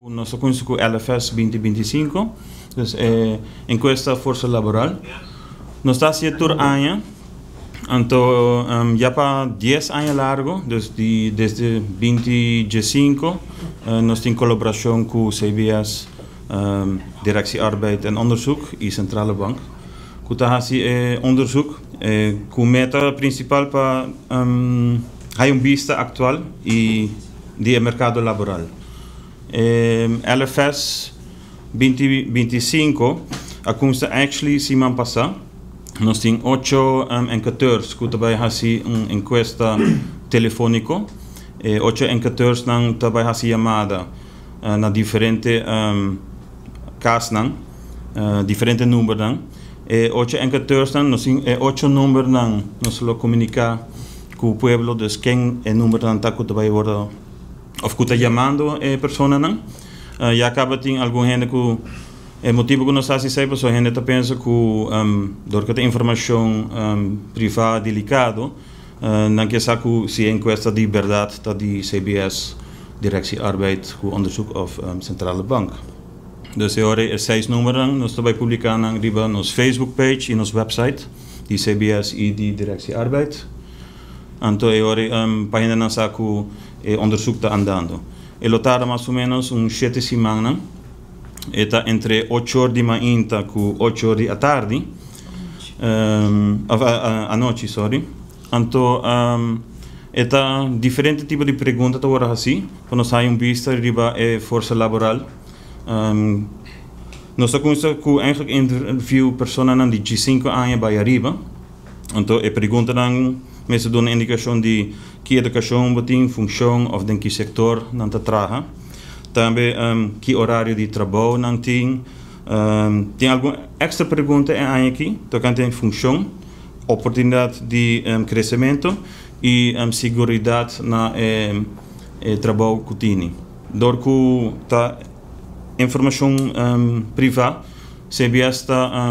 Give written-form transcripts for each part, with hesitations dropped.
Nos a kuminsá ku LFS 2025, dus e enkuesta forsa laboral. Nos ta hasié tur aña, anto ya pa 10 aña largu, dus di desde 2015, nos tin kolaborashon ku CBS, Directie Arbeid en Onderzoek i Centrale Bank, ku ta hasi e onderzoek ku meta prinsipal pa haña un bista aktual i di e merkado laboral. E LFS 2025 a kuminsá actually siman pasá. Nos tin ocho enketeurs ku ta bai hasi un enkuesta telefóniko. E ocho enketeursnan ta bai hasi yamada na diferente kasnan, diferente numbernan. E ocho enketeursnan, nos tin e ocho numbernan, nos lo komuniká ku pueblo, dus ken e numbernan ta ku ta bai wòrdu òf ku ta yamando e personanan. Ya kaba tin algun hende ku e motibu ku nos ta hasi esei pasobra hende ta pensa ku dor ku ta informashon privá delikado, nan ke sa ku si e enkuesta di bèrdat ta di CBS, Directie Arbeid ku Onderzoek òf Centrale Bank. Dus e ora e seis numbernan nos ta bai publiká nan riba nos Facebook page i nos website di CBS i di Directie Arbeid. Anto e ora pa hendenan sa ku e onderzoek ta andando. E lo tarda mas o ménos un shete simannan. E ta entre ocho or di mainta ku ocho or di atardi, òf anochi, sòri. Anto e ta diferente tipo di pregunta ta wòrdu hasí pa nos haña un bista riba e forsa laboral. Nos ta kuminsá ku eigenlijk interview personanan di diesinko aña bai ariba. Anto e preguntanan mester duna indikashon di ki edukashon bo tin, funshon òf den ki sektor nan ta traha. Tambe ki orario di trabou nan tin. Tin algun èkstra pregunta e aña aki tokante funshon, oportunidat di kresementu i siguridat na e trabou ku tini. Dor ku ta informashon privá, CBS ta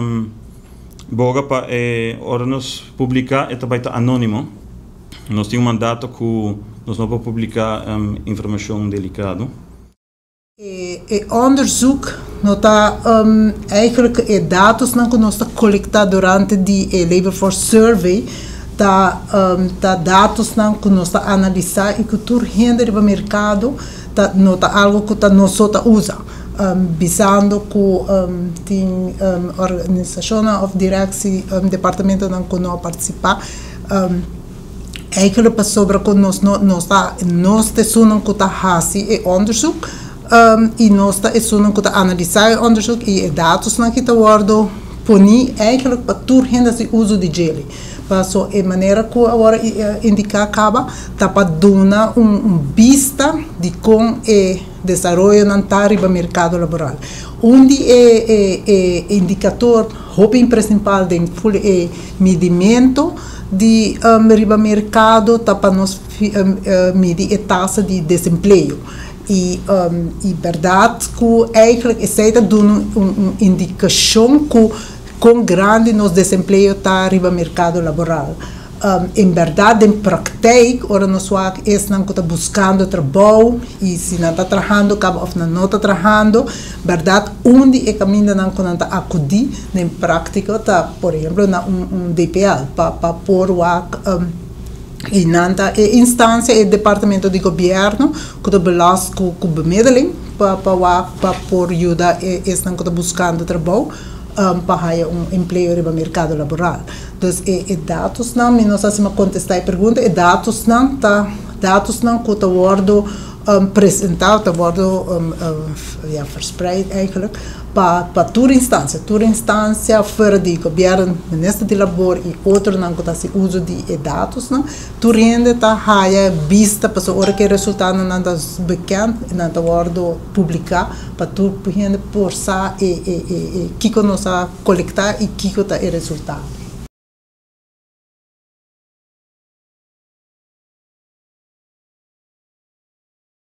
boga pa e ora nos publiká e ta bai ta anónimo. Nos tin un mandato ku nos no por publiká informashon delikado. E onderzoek no ta eigenlijk e datosnan ku nos ta kolektá durante di e Labor Force Survey ta ta datosnan ku nos ta analisá i ku tur hende riba merkado ta no ta algu ku ta nos so ta usa. Bisando ku tin organisashonnan òf direksi, departamentonan ku no a partisipá. Eigenlijk pasobra ku nos no nos ta nos ta esunnan ku ta hasi e onderzoek i nos ta esunnan ku ta analisá e onderzoek i e datosnan ki ta wòrdu poní eigenlijk pa tur hende hasi uso di djeli. Paso e manera ku a wòrdu indiká kaba ta pa duna un bista di kon e desaroyonan ta riba merkado laboral. Un di e e e indikator hopi principal den ful e midimentu di riba merkado ta pa nos midi e tasa di desempleo. I i bèrdat ku eigenlijk esei ta duna un indikashon ku kon grandi nos desempleo ta riba merkado laboral. En bèrdat den praktijk ora nos wak esnan ku ta buskando trabou i si nan ta trahando kaba òf nan no ta trahando, bèrdat un di e kamindanan ku nan ta akudí den práktika ta por ehemplo na un DPL pa pa por wak i nan ta e instansia e departamento di gobièrnu ku ta belast ku ku bemiddeling pa pa wak pa por yuda e esnan ku ta buskando trabou pa haya un empleo riba merkado laboral. Dus e e datosnan, mi no sa si mi a kontestá e pregunta, e datosnan ta datosnan ku ta wòrdu presentá, ta wòrdu ja verspreid eigenlijk pa pa tur instansia, tur instansia fuera di gobièrnu, minister di labor i otronan ku ta hasi uso di e datosnan, tur hende ta haya bista pasobra ora ku e resultadonan ta bekend nan ta wòrdu publiká pa tur hende por sa e e e kiko nos a kolektá i kiko ta e resultado.